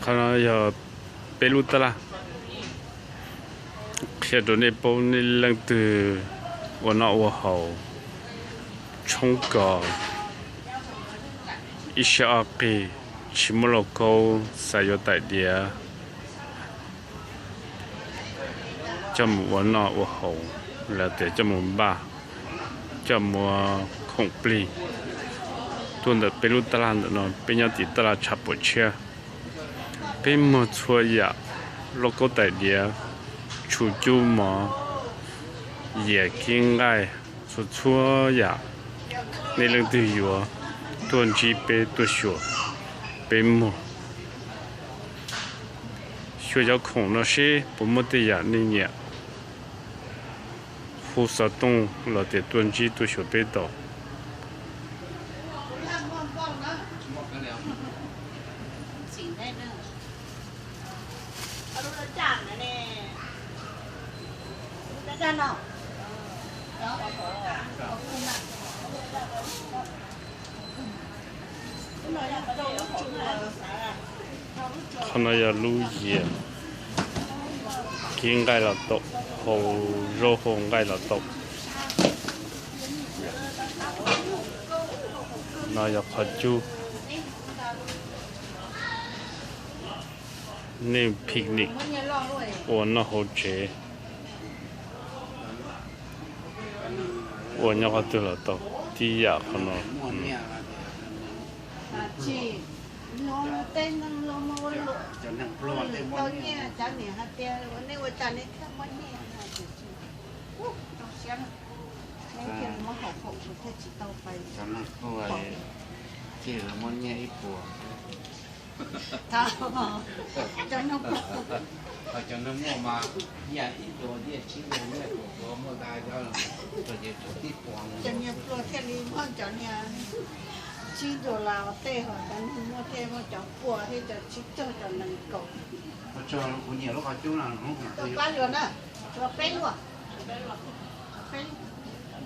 Qhov no yog peb lub tab laj. Qhia rau nej paub, nej leej twg ua noj ua haus, tshoob kos ib sij ob qig, tsis muaj lauj kaub, xav yuav tais diav coj mus ua noj ua haus, los tias coj mus npaj, coj mus ua khoom plig, tuaj ntawm peb lub tab laj ntawm no. Peb nyob tim tab laj Tshav Puam Tshiab. Peb muag txhua yam, lauj kaub tais diav, tshu cub mov, yias kib nqaij, txhua txhua yam. Nej leej twg yuav, tuaj ntsib peb, tuaj xyuas, peb muag. Xyuas cov khoom no seb puas muaj tej yam nej nyiam. Hu xov tooj los tias tuaj ntsib tuaj xyuas peb tau. Qhov no yog lub yias, kib nqaij los tau, hau zaub hau nqaij los tau. No yog qhov cub. Nej picnic ua noj hauv tsev, ua nyob qhov twg los tau, tib yam qhov no. Cov neeg tuaj ces lawv muab nyiaj ib puas. Cov neeg muaj mas nyiaj ib puas, nyiaj tsib puas, nyiaj puas puas muaj nta cov, ces tib puas. Cov niag pluag thiaj li muab cov niag tsib ntuas los tej, ho cov neeg muaj thiaj muaj cov puas thiab cov tsib caug cov nees nkaum. Kuv nyiam lub qhov cub no. Tau pab luag na, tsuas peb luaj. Peb,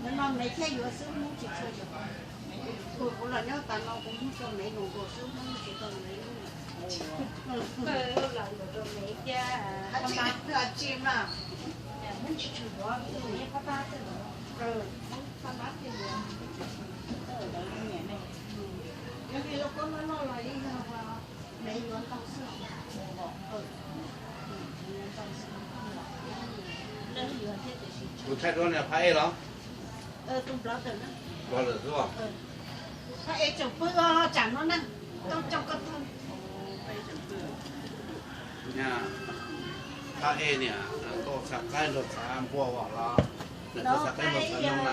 hnub no Maiv thiaj yuav xwb, Hmoob tsis tshua yuav. Kuv los nyob tas no kuv hnub tso Maiv nkaus xwb, Hmoob tsis tau Maiv. Tsis mas, Hmoob tsis tshua yuav, Hmoob pab pab thiaj yuav. Yog li lauj kaub noj noj los yeej yog Maiv yuav ntau xwb. Kuv thaij duab niag phab ej los? Phab ej tseem pw os, tsam no na, tau tso ko tw. Phab ej niam nkauj txhav qaib nraug txhav npua os los, niam nkauj txhav qaib nraug txhav nyoog na.